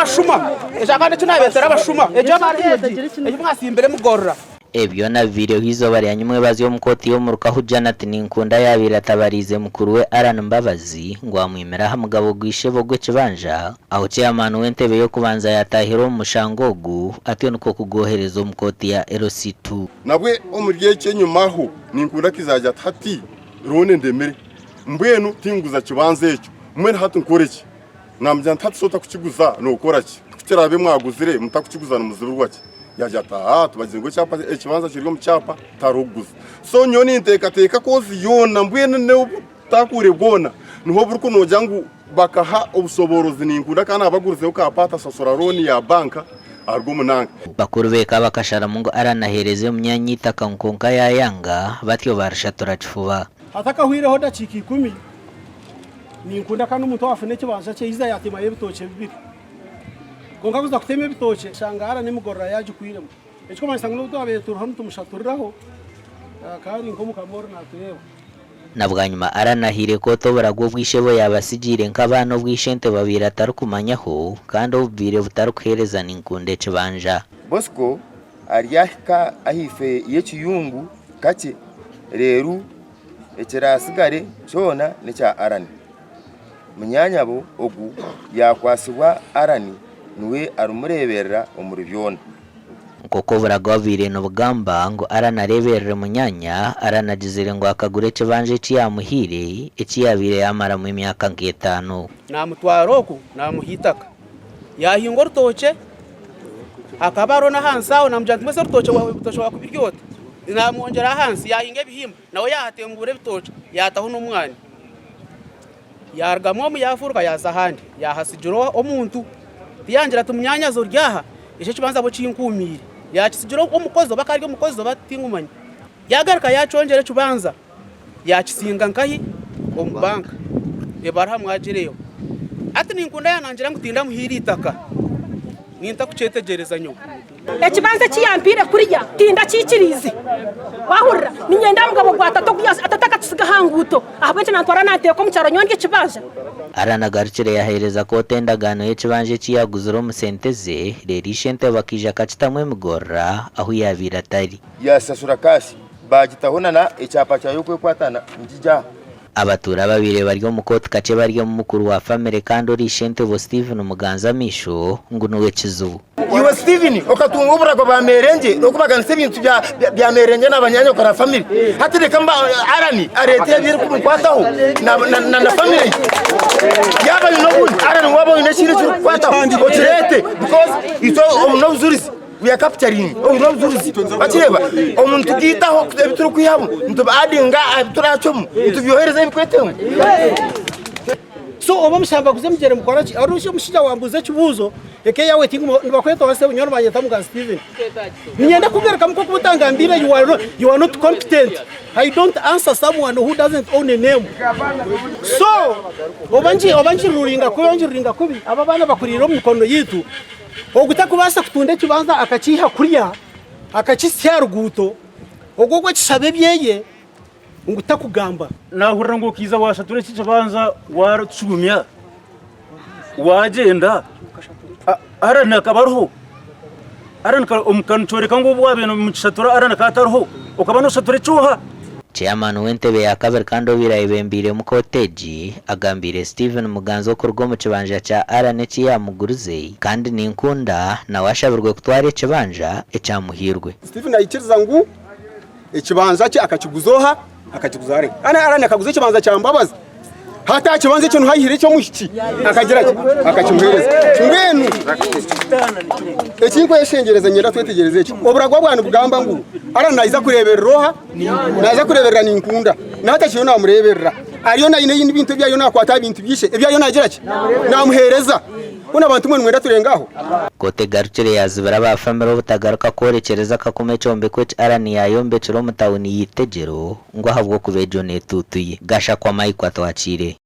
Abashuma ekya kandi eki nabeetera abashuma egyo egi ei mwasimbire emigorora. Ebi byona bibaireho eizooba rya nyimwebazi omu kooti y'omuruka ahu Janat Ninkunda yaabaire atabariize mukuru we Allan Mbabazi ngu amwimire aha mugabo gwa ishebo gw'ekibanja ahu ceyamaani w'entebe y'okubanza yaataahire omu mushango ogu atyo nikwo kugwohereza omu kooti ya LC2. Nabwe omuri ekyo enyimaho Ninkunda akaiza ati, Hati rooni endemire, mbwenu tinguza kibanja ekyo, mbwenu hati nkore ki? Naamugira nti, Hati shi otakukiguza nookora ki? Ku kiraabe mwaguzire mutakukiguza nimuzibirwa ki? Yaagira ati, Aa, tubagizire ngu ekyapa ekibanza kiri omu kyapa tihariho kuguza. So nyowe ninteekateeka koozi yoona mbwenu n'obutakuure bwona niho burikunogira ngu bakaha obushoboorozi ninkunda kandi abagurizeho ka paata shashura looni ya banka aruga omu nanka. Bakuru b'eka bakasharamu ngu Allan aheereze munyaanya eitaka ngu kwonka yaayanga, batyo baarishatura kifuba. Hatakahwireho dakiika ikumi, Ninkunda kandi omuntu owafuna ekibanja kye yaiza yatemayo ebitookye bibiri. Kwonka kuza kutema ebitookye ashanga hara n'emigorora yagikwiremu. Ekikumanyisa ngu n'obu twabaire turiho nitumushaturiraho akaba ari nk'omukama ori natureeba. Na bwanyima Allan ahaire kooti oburagwa obu ishebo yaabatsigiire nk'abaana obu ishente babaire atarikumanyaho kandi obubaire butarikuheereza Ninkunda ekibanja. Bosco aryahika ahaifo y'ekiyungu kakye, reero Ekiraatsigare kyona n'ekya Arani. Munyaanyabo ogu yaakwatsibwa Arani, niwe arimureeberera omuri byona. Nk'oku oburagwa bubaire nibugamba ngu Arani areeberere munyaanya, Arani agizire ngu akagura ekibanja eki yaamuhaire, eki yaabaire yaamaramu emyaka nk'etaano. Naamutwara oku naamuha eitaka, yaahinga orutookye, hakaba hariho n'ahansi aho naamugira nti mbwenu esi orutookye rwawe ebitookye waakubirya ota? Naamwongyera ahansi yaahinga ebihimba. Nawe yaahatembuura ebitookye yaataho n'omwani. Yaarugamu omu yaafuruka yaaza ahandi, yaahatsigira omuntu. Tiyangira ati munyaanyazi ori aha, eki ekibanza bo kinkuumiire. Yaakitsigira omukozi oba akaba ari omukozi oba tingumanya. Yaagaruka yaakyongyera ekibanza yaakisinga nkahi? Omu banka. Ebaruha mwagireeba. Hati ninkunda yaanangira ngu tindamuhaire eitaka. Nintakukyetegyereza nyowe. Ekibanja eki yampiire kurya tindakiikiriize. Waahurira? Niinyenda aha mugabo gwa tata ogu tata akakisiga aha nguuto. Ahabw'enki nantwara nanteeka omu kyaro nyowe ndye ekibanja? Allan agarukire yaheereza kooti endagaano y'ekibanja eki yaaguzire omu sente ze, reero ishentebe akaija akakitamu emigorora ahu yaabaire atari. Yaashashura kaashi, baagitaho na ekyapa kyayo okwekwatana ngigya aha. Abatuura ababaire bari omu kooti kakye bari omu mukuru wa famire kandi ori ishentebo Stephen Muganza Maisho ngu niwe kizibu. Iwe Stephen okatunga oburagwa bwa Merengye okubaganisa ebintu bya Merengye na banyanyoko na famire. Hati reka Allan areete ebirikumukwataho na famire ye. Yaaba aine obundi, Allan waaba oine ekindi ekirikukukwataho okireete because itwe obu n'obujurizi. We are capturing obu n'obujurizi wakireeba omu nitugiitaho ebi turikwihamu nitubi addinga aha bi turacwamu nitubyohereza ebikwetengo. So oba omushamba guza emigyere mukora ki? Hariho omushaija wambuuza ekibuuzo eka eyawe tinguma nibakweta oha sebo nyowe nibanyeta Muganzi Steven. Niinyenda kugarukamu nk'oku otangambiire you are you are not competent. I don't answer someone who doesn't own a name. So oba ngi oba ngiruringa kubi oba ngiruringa kubi aba abaana bakuriire omu mikono yaitu. Ogwo tarikubaasa kutunda ekibanja akakiiha kurya akakitsya aha ruguuto, ogwo ogwo akishaba ebyeye ngu takugamba. Naahurira ngu okaija waashatura eki kibanja waakigumya waagyenda. Allan akaba ariho? Allan nikyoreka ngu obu waabaire nomukishatura Allan akaba atariho? Okaba nooshatura eky'oha? Chairman w'entebe ya kabiri kandi obaire ayebembeiremu kooti egi, agambiire Stephen Muganza okuruga omu kibanja kya Allan eki yaamugurize kandi Ninkunda nawe ashabirwe kutwara ekibanja ekyamuhairwe. Stephen naikiriza ngu ekibanja kye akakiguza oha? Akakiguza Allan. Kandi Allan akaguza ekibanja kya Mbabazi. Hati aha kibanja ekyo niho aihire eky'omwishiki akagira ki? Akakimuheereza. Mbwenu eki nkweshengyereza niinyenda twetegyereze eki. Oburagwa bwa nibugamba ngu Allan naija kureeberera oha? Naija kureeberera Ninkunda. Na hati akiriyo naamureeberera. Ariyo naine ebintu ebi ariyo naakwata aha bintu by'ishe ebi ariyo naagira ki? Naamuheereza. Hoona abantu mwe nimwenda turenge aho? Kooti egarukire yaazibira aba famire obutagaruka kworekyereza akakoma ekyombeko eki Allan yaayombekire omu tauni ya Itegyero ngu ahabw'okuba egyo neetuutuye. Gashakwa Mike Atwakiire.